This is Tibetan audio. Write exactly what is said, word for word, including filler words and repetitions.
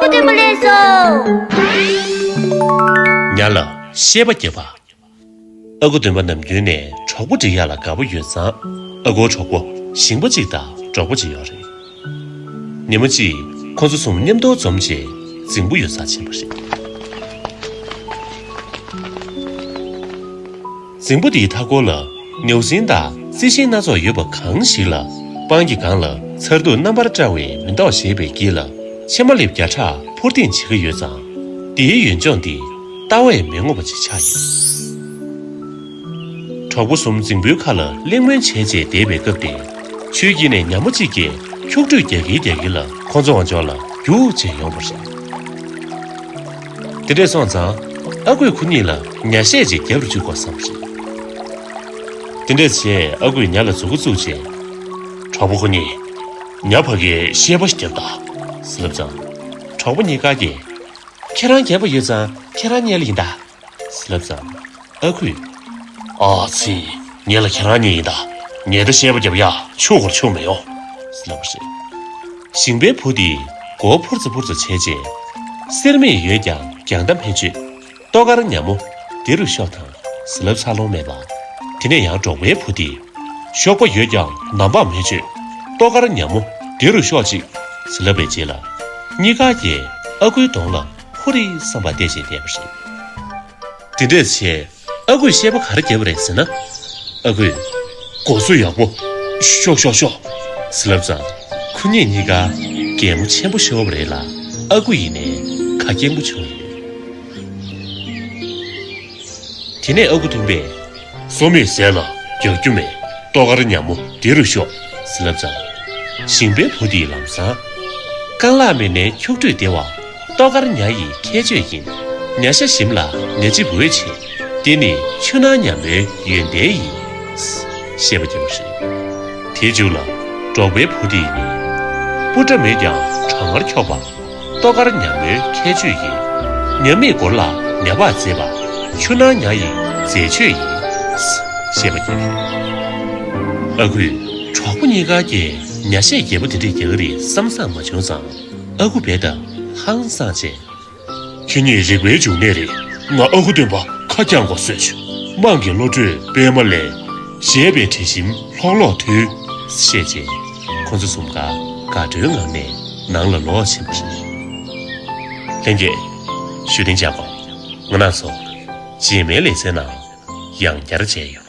སྟོན་པ་སླེབས་སོང་། ཉ་ལ་བཤད་པ་རྒྱབ་པ། ཨ་ཁུ་སྟོན་པ་ནམ་རྒྱུན་ནས་གྲོགས་པོ་སྒྲིག་ཡག་ལ་དགའ་པོ་ཡོད་ཙང་། ཨ་ཁུའི་གྲོགས་པོ་ཞིང་པ་གཅིག་དང་གྲོགས་པོ་གཅིག་ཡོད་རེད། ཉིན་མོ་གཅིག་ཁོ་ཚོ་གསུམ་མཉམ་དུ་འཛོམས་བྱས་རྫིང་བུ་ཡོད་སར་ཕྱིན་པ་རེད། རྫིང་བུ་དེའི་མཐའ་འཁོར་ལ་ནེའུ་གསིང་དང་རྩི་ཤིང་སྣ་ཚོགས་ཡོད་པ་གང་ཞིག་ལ། སྤང་གི་སྒང་ལ་མཚར་སྡུག་རྣམ་པར་བཀྲ་བའི་མེ་ཏོག་བཞད་པའི་དཀྱིལ་ལ། ཕྱེ་མ་ལེབ་བརྒྱ་ཕྲག་འཕུར་ལྡིང་བྱེད་ཀྱི་ཡོད་ཙང་། དེའི་ཡུལ་ལྗོངས་འདི་ལྟ་བས་མི་ངོམས་པ་ཅིག་ཆགས་ཡོད། གྲོགས་པོ་གསུམ་རྫིང་བུའི་ཁ་ལ་གླེང་མོལ་བྱས་རྗེས་བསྡད་པའི་སྐབས་དེར། ཆུའི་དཀྱིལ་ནས་ཉ་མོ་གཅིག་གིས་འཁྱུག་ཁྲུས་རྒྱག་གིན་རྒྱག་གིན་ལ་ཁོ་ཚོའི་ངོ་ཕྱོགས་ལ་རྒྱུག་བྱས་ཡོང་བ་རེད། དེ་འདྲ་སོང་ཙང་། ཨ་ཁུས་ཁོ་གཉིས་ལ་ཉ་བཤད་ཅིག་རྒྱབ་རུ་བཅུག་དགོས་བསམ་པ་རེད། དེ་འདྲ་བྱས་ཨ་ཁུས་ཉ་ལ་མཛུབ་གུ་བཙུགས་རྗེས། གྲོགས་པོ་ཁོ་གཉིས། ཉ་ཕ་གིར་བཤད་པ་ཞིག་རྒྱོབ་དང་། ཟེར་ལབ་ཙང་། གྲོགས་པོ་གཉིས་ཀ་གིས། ཁྱེད་རང་རྒྱབ་པ་ཡོད་ཙང་ཁྱེད་རང་རྙེད་ལ་ཡིན་ད། ཟེར་ལབ་ཙང་། ཨ་ཁུས། ཨ་ཙི། ངེད་ལ་ཁྱེད་རང་རྙེད་ཡིན་ད། ངས་ད་བཤད་པ་རྒྱབ་ཡག་ཆུ་འཁོར་ཆུ་མི་ཡོང་། ཟེར་ལབ་པ་རེད། ཞིང་པའི་བུ་དེས་མགོ་བོ་འཕུར་ཙམ་འཕུར་ཙམ་བྱས་རྗེས། སེར་མིག་ཡོད་ཀྱང་རྒྱང་ལྟ་མི་ཆོད། ལྟོ་དཀར་ཉ་མོ་འདི་རུ་ཤོག་དང་། ཟེར་ལབ་ཚར་ལོང་མེད་པ། དེ་ནས་ཡང་འབྲོག་པའི་བུ་དེས། གཤོག་པ་ཡོད་ཀྱང་ནམ་བག་མི་ཆོད། ལྟོ་དཀར་ཉ་མོ་འདི་རུ་ཤོག་ཅིག། ཟེར་ལབ་པའི་རྗེས་ལ། གཉིས་ཀ་གིས་ཨ་ཁུའི་གདོང་ལ་ཧུ་རི་བསམ་པ་བལྟས་བྱས་བསྡད་པ་རེད། དེ་འདྲས་བྱས། ཨ་ཁུས་བཤད་པ་ག་རེ་བརྒྱབ་པ་རེད་ཟེར་ན། ཨ་ཁུས། གོ་ཚོད་ཡག་པོ། ཤོག་ཤོག་ཤོག། ཟེར་ལབ་ཙང་། ཁོ་གཉིས་གཉིས་ཀ་གད་མོ་ཆེན་པོ་ཤོར་བ་རེད་ལ། ཨ་ཁུ་ཡིན་ནའི་ཁ་སྐྱེངས་པོ་བྱུང་ཡོད། དེ་ནས་ཨ་ཁུ་སྟོན་པས། སོ་མེད་ཟས་ལ་རྒྱག་རྒྱུ་མེད། ལྟོ་དཀར་ཉ་མོ་འདི་རུ་ཤོག། ཟེར་ལབ་ཙང་། ཞིང་པའི་བུ་དེས་ལམ་སང་། རྐང་ལག་མེད་ནའི་འཁྱུག་ཁྲུས་དེ་བ། ལྟོ་དཀར་ཉ་ཡི་ཁྱད་ཆོས་ཡིན། ཉ་ཤ་ཞིམ་ལ་ཉ་ལྕི་འབོད་ཆེ། འདི་ནི་ཆུ་ནང་ཉ་མོའི་ཡོན་ཏན་ཡིན། བཤད་པ་རྒྱབ་པ་རེད། དེའི་མཇུག་ལ་འབྲོག་པའི་བུ་དེ་ཡིས། སྤུ་སྐྲ་མེད་ཀྱང་གྲང་ངར་འཁྱོག་པ། ལྟོ་དཀར་ཉ་མོའི་ཁྱད་ཆོས་ཡིན། ཉ་མིག་སྒོར་ལ་ཉ་པགས་མཛེས་པ། ཆུ་ནང་ཉ་ཡི་མཛེས་ཆོས་ཡིན། བཤད་པ་རྒྱབ་པ་རེད། ཨ་ཁུས་གྲོགས་པོ་གཉིས་ཀ་གིས་ཉ་བཤད་རྒྱས་པོ་དེ་འདྲས་རྒྱག་གི་རེད་བསམ་བསམ་མ་བྱུང་ཙང་། ཨ་ཁུ་རྦད་དེ་ཧང་སངས་བྱས། ཁྱེད་གཉིས་རིག་པའི་འབྱུང་གནས་རེད། ང་ཨ་ཁུ་སྟོན་པ་ཁ་བརྐྱང་དགོས་བཟོས་བྱུང་། དམངས་ཀྱི་བློ་གྲོས་པད་མ་ལས། བཞད་པའི་དྲི་ཞིམ་ལྷོག་ལྷོག་འཐུལ། བཤད་རྗེས། ཁོ་ཚོ་གསུམ་ཀ་དགའ་སྤྲོའི་ངང་ནས་ནང་ལ་ལོག་ཕྱིན་པ་རེད། ལྷན་རྒྱས། ཞུ་རྟེན་བཅར་དགོས། ང་རང་ཚོ། རྗེས་མའི་ལེ་ཚན་ནང་ཡང་བསྐྱར་མཇལ་ཡོང་།